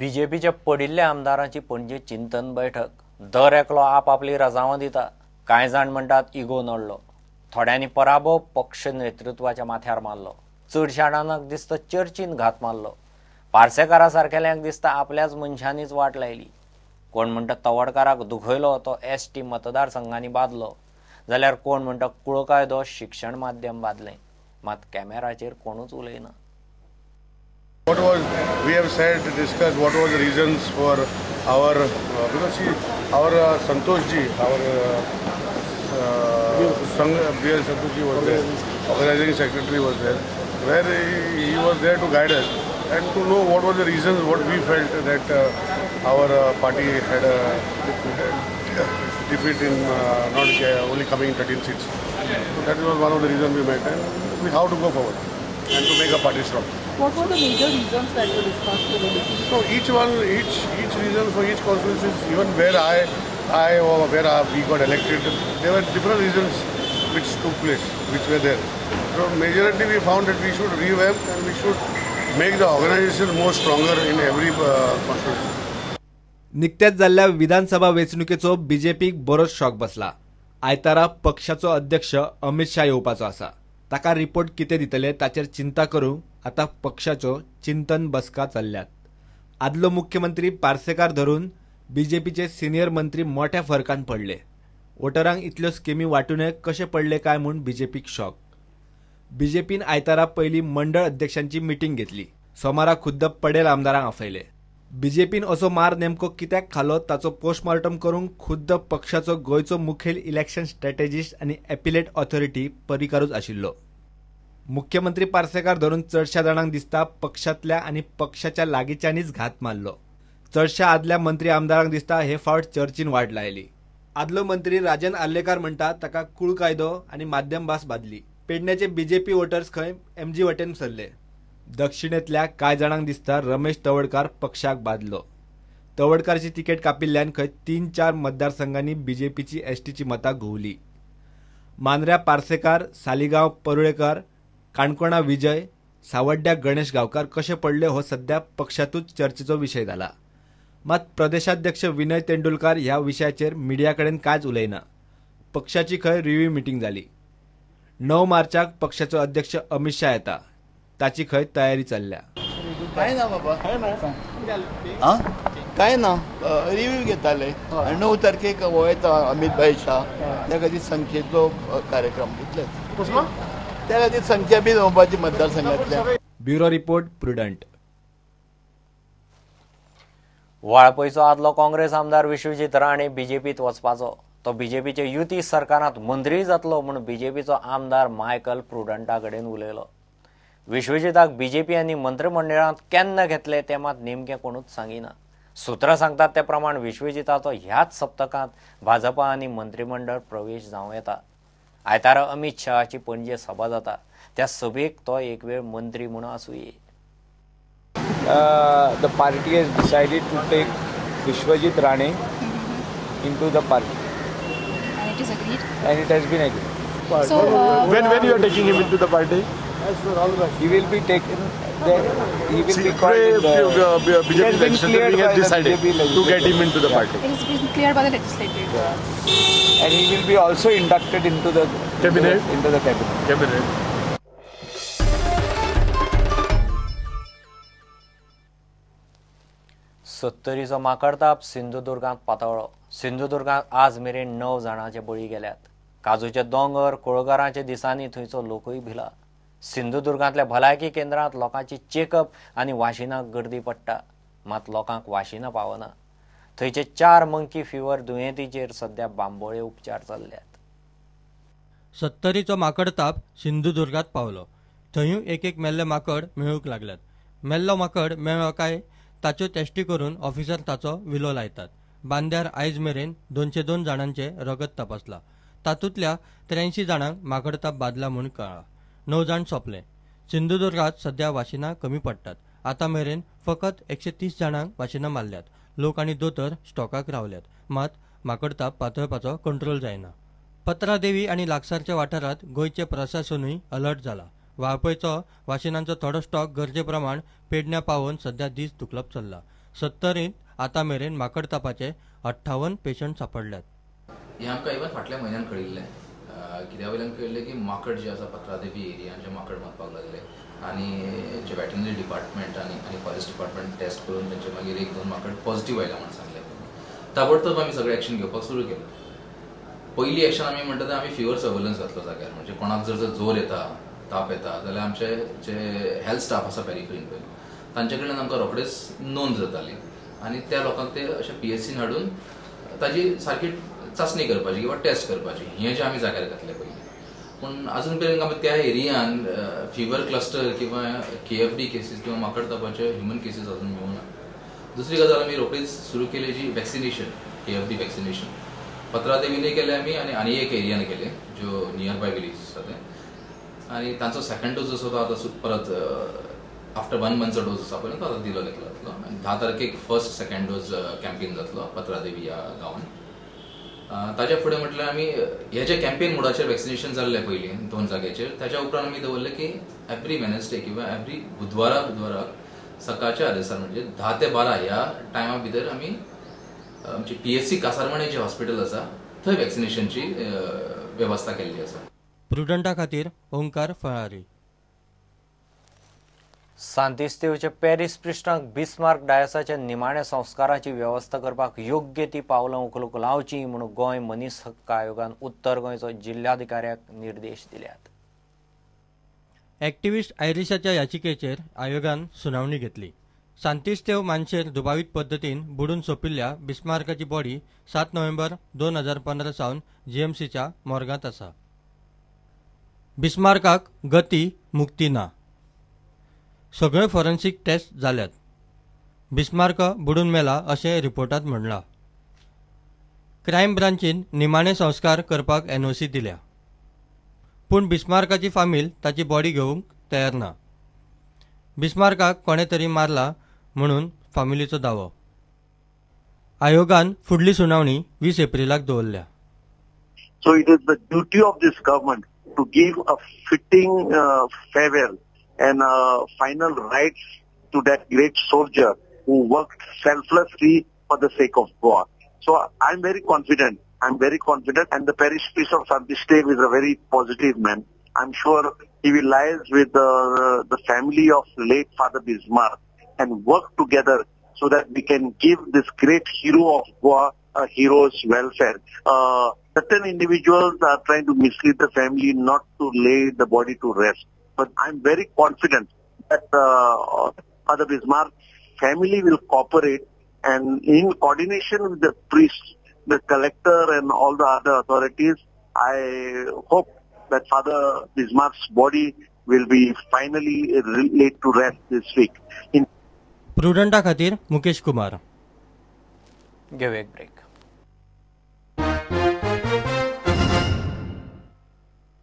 बीजेपीच्या पडिल्ल्या आमदारांची पणजे चिंतन बैठक. दर एकलो आपापली रजावां दिता. कांय जाण म्हणटात इगो नडलो, थोड्यांनी पराभव पक्ष नेतृत्वाच्या माथ्यार मारलो, चडश्या जाणांक दिसता चर्चीन घात मारलो, पार्सेकारा सारकेल्यांक दिसता आपल्याच मनशांनीच वाट लायली, कोण म्हणटा तवडकाराक दुखयलो तो एसटी मतदारसंघांनी बादलो, जाल्यार कोण म्हणटा कुळ कायदो शिक्षण माध्यम बादलें. मात कॅमेराचेर कोणूच उलयना. What was we have said, discussed what was the reasons for our because see, our Santosh ji, our Sangh B.L. Santosh ji was there, organizing secretary was there, where he was there to guide us and to know what were the reasons what we felt that our party had a defeat in not only coming 13 seats. So that was one of the reasons we met, and we how to go forward and to make a party strong. What were the major reasons that were discussed for the defeat? So each one, each reason for each constituency, even where I or where we got elected, there were different reasons which took place, which were there. So majority we found that we should revamp and we should make the organization more stronger in every constituency. निकत्याच जाल्ल्या विधानसभा वेंचणुकेचो बीजेपीक बरोच shock बसला. आयतारा पक्षाचो अध्यक्ष अमित शाह येवपाचो आसा. ताका रिपोर्ट कितें दितले ताचेर चिंता करूंक आतां पक्षाच्यो चिंतन बसका चल्ल्यात. आदलो मुख्यमंत्री पार्सेकार धरून बीजेपीचे सिनियर मंत्री मोठ्या फरकान पडले. वोटरांक इतल्यो स्किमी वांटूनय कशें पडले काय म्हूण बीजेपीक शॉक. बीजेपीन आयतारा पयलीं मंडळ अध्यक्षांची मिटींग घेतली. सोमारा खुद्द पडेल आमदारांक आपयले. बीजेपीन असो मार नेमको कित्याक खालो ताचो पोस्टमार्टम करूंक खुद्द पक्षाचो गोंयचो मुखेल इलेक्शन स्ट्रॅटेजिस्ट आनी एपिलेट ऑथॉरिटी परिकारूच आशिल्लो. मुख्यमंत्री पार्सेकार धरून चडश्या जाणांक दिसता पक्षांतल्या आनी पक्षाच्या लागींच्यांनीच घात मारलो. चडश्या आदल्या मंत्री आमदारांक दिसता हे फावट चर्चीन वाट लायली. आदलो मंत्री राजन आर्लेकार म्हणटा ताका कुळ कायदो आनी माध्यम भास बादली. पेडण्याचे बीजेपी वोटर्स खंय एमजी वटेन सरले. दक्षिणेंतल्या कांय जाणांक दिसता रमेश तवडकार पक्षाक बादलो. तवडकारची तिकेट कापिल्ल्यान खंय 3-4 मतदारसंघांनी बीजेपीची एसटीची मतां घुंवली. मांद्र्या पार्सेकार, सालिगांव परुळेकार, काणकोणा विजय, सावड्ड्या गणेश गांवकार कशे पडले हो सध्या पक्षांतूच चर्चेचो विशय जाला. मात प्रदेशाध्यक्ष विनय तेंडुलकार ह्या विशयाचेर मिडिया कडेन कांयच उलयना. पक्षाची खंय रिव्यू मिटींग जाली. 9 मार्चाक पक्षाचो अध्यक्ष अमित शाह येता, ताची खंय तयारी चल्ल्या. काय ना बाबा, काय ना, रिव्यू घेताले. 9 तारखेक हो येता अमित भाई शाह, त्या खातीर संख्येचो कार्यक्रम तितलेच, त्या खातीर संख्या बी जावपाची मतदारसंघातल्या. Bureau report, Prudent. वाळपयचो आदलो काँग्रेस आमदार विश्वजीत राणे बीजेपीत वचपाचो. तो बीजेपीचे युती सरकारांत मंत्री जातलो म्हूण बीजेपीचो आमदार मायकल प्रुडंटा कडेन उलयलो. विश्वजिताक बीजेपी आनी मंत्रिमंडळांत केन्ना घेतले ते मात नेमकें कोणूच सांगिना. सूत्रां सांगतात ते प्रमाण विश्वजिताचो ह्याच सप्तकांत भाजपा आनी मंत्रिमंडळ प्रवेश जावं येता. आयतारा अमित शहाची पणजे सभा जाता, त्या सभेक तो एक वेळ मंत्री म्हूण आसुये. The party has decided to take Vishwajit Rane into the party. And it is agreed? And it has been agreed. So, when you are taking him into the party? He will be taken. He will be called in the, BJP legislative has decided to get him into the party. It has been cleared by the legislative. Yeah. And he will be also inducted into the cabinet. Into the cabinet. Cabinet. सत्तरीचो माकडताप सिंधुदुर्गांत पातळ्ळो. सिंधुदुर्गांत आज मेरेन 9 जाणांचे बळी गेल्यात. काजूचे दोंगर कुळगरांच्या दिसांनी थंयचो लोकूय भिला. सिंधुदुर्गांतल्या भलायकी केंद्रांत लोकांची चेकअप आनी वाशिनाक गर्दी पडटा, मात लोकांक वाशिनां पावना. थंयचे 4 मंकी फिवर दुयेंतीचेर सध्या बांबोळे उपचार चल्ल्यात. सत्तरीचो माकडताप सिंधुदुर्गांत पावलो. थंयूय एक एक मेल्ले माकड मेळूंक लागल्यात. मेल्लो माकड मेळ्ळो काय ताच्यो टेस्टी करून ऑफिसर ताचो विलो लायतात. बांद्यार आयज मेरेन 202 जाणांचें रगत तपासलां. तातूंतल्या 83 जाणांक माकडताप बादला म्हूण कळ्ळां. 9 जाण सोंपले. सिंधुदुर्गांत सध्या वाशिनां कमी पडटात. आतां मेरेन फकत 130 जाणांक वाशिनां मारल्यात. लोक आनी दोतोर स्टॉकाक रावल्यात, मात माकडताप पातळपाचो कंट्रोल जायना. पत्रादेवी आनी लागसारच्या वाठारांत गोंयचें प्रशासनूय अलर्ट जाला. वाळपयचो वाशिनांचो थोडो स्टॉक गरजे प्रमाण पेडण्या पावोवन सध्या दीस धुकलप चल्ला. सत्तरींत आतां मेरेन माकड तापाचे 58 पेशंट सापडल्यात. हें आमकां इवन फाटल्या म्हयन्यान कळिल्लें. कित्या वयल्यान कळिल्लें की माकड जे आसा पत्रादेवी एरियान जे माकड मारपाक लागले आनी जे वेटनरी डिपार्टमेंट आनी फॉरेस्ट डिपार्टमेंट टेस्ट करून तेंचे मागीर 1-2 माकड पॉझिटिव्ह आयला म्हूण सांगलें. ताबडतोब आमी सगळें एक्शन घेवपाक सुरू केलें. पयली एक्शन आमी म्हणटा ते आमी फिवर सर्वेलन्स घातलो जाग्यार, म्हणजे कोणाक जर जोर येता, ताप येता जाल्यार आमचे जे हेल्थ स्टाफ आसा पेरिफरीन पळय तांचे कडल्यान आमकां रोखडेच नोंद जाताली आनी त्या लोकांक ते अशें पीएचसीन हाडून ताजी सारकी चांचणी करपाची किंवा टेस्ट करपाची, हें जें आमी जाग्यार घातलें पयलीं. पूण अजून पर्यंत आमी त्या एरियान फिवर क्लस्टर किंवा केएफडी केसीस किंवा माकड तापाचे ह्युमन केसीस अजून मेळूंक ना. दुसरी गजाल आमी रोखडीच सुरू केली जी वॅक्सिनेशन, केएफडी वॅक्सिनेशन पत्रादेवीनय केलें आमी आनी आनी एक एरियान केलें ज्यो नियर बाय विलेज आसा ते, आनी तांचो सेकंड डोज आसा तो आतां परत आफ्टर 1 मंथचो डोज आसा पळय तो आतां दिलो घेतलो जातलो आनी 10 तारखेक फर्स्ट सेकंड डोज कॅम्पेन जातलो पत्रादेवी ह्या गांवान. ताच्या फुडें म्हटल्यार आमी हे जे कॅम्पेन मोडाचेर वॅक्सिनेशन जाल्लें पयलीं 2 जाग्याचेर, ताच्या उपरांत आमी दवरलें की एवरी वेनसडे किंवा एवरी बुधवाराक सकाळच्या आदेसार म्हणजे 10 ते 12 ह्या टायमा भितर आमी आमची पीएचसी कासारमाणे जें हॉस्पिटल आसा थंय वॅक्सिनेशनची वेवस्था केल्ली आसा. प्रुडंटा खातीर ओंकार फळारी. सांतिस्तेवचे पॅरीस प्रिस्टांक बिस्मार्क डायसाच्या निमाण्या संस्काराची वेवस्था करपाक योग्य ती पावलां उखलूंक लावची म्हूण गोंय मनीस हक्क आयोगान उत्तर गोंयचो जिल्ल्याधिकाऱ्याक निर्देश दिल्यात. एक्टिविस्ट आयरिशाच्या याचिकेचेर आयोगान सुनावणी घेतली. सांतिस्तेव मानशेर दुबावीत पद्दतीन बुडून सोंपिल्ल्या बिस्मार्काची बॉडी 7 नोव्हेंबर 2015 सावन जीएमसीच्या मोर्गांत आसा. बिस्मार्काक गती मुक्ती ना. सगळे फॉरेन्सिक टेस्ट जाल्यात. बिस्मार्क बुडून मेला अशें रिपोर्टांत म्हणलां. क्रायम ब्रांचीन निमाणे संस्कार करपाक एनओसी दिल्या, पूण बिस्मार्काची फामील ताची बॉडी घेवंक तयार ना. बिस्मार्काक कोणें तरी मारला म्हणून फामिलीचो दावो. आयोगान फुडली सुनावणी 20 एप्रिलाक दवरल्या. So it is the duty of this government to give a fitting farewell and final rites to that great soldier who worked selflessly for the sake of Goa. So I'm very confident. And the parish priest of Santisteve is a very positive man. I'm sure he will liaise with the family of late Father Bismarck and work together so that we can give this great hero of Goa a hero's welfare. Certain individuals are trying to mislead the family not to lay the body to rest. But I'm very confident that Father Bismarck's family will cooperate, and in coordination with the priest, the collector and all the other authorities, I hope that Father Bismarck's body will be finally laid to rest this week. Prudenta खातीर मुकेश कुमार. घेऊ एक break.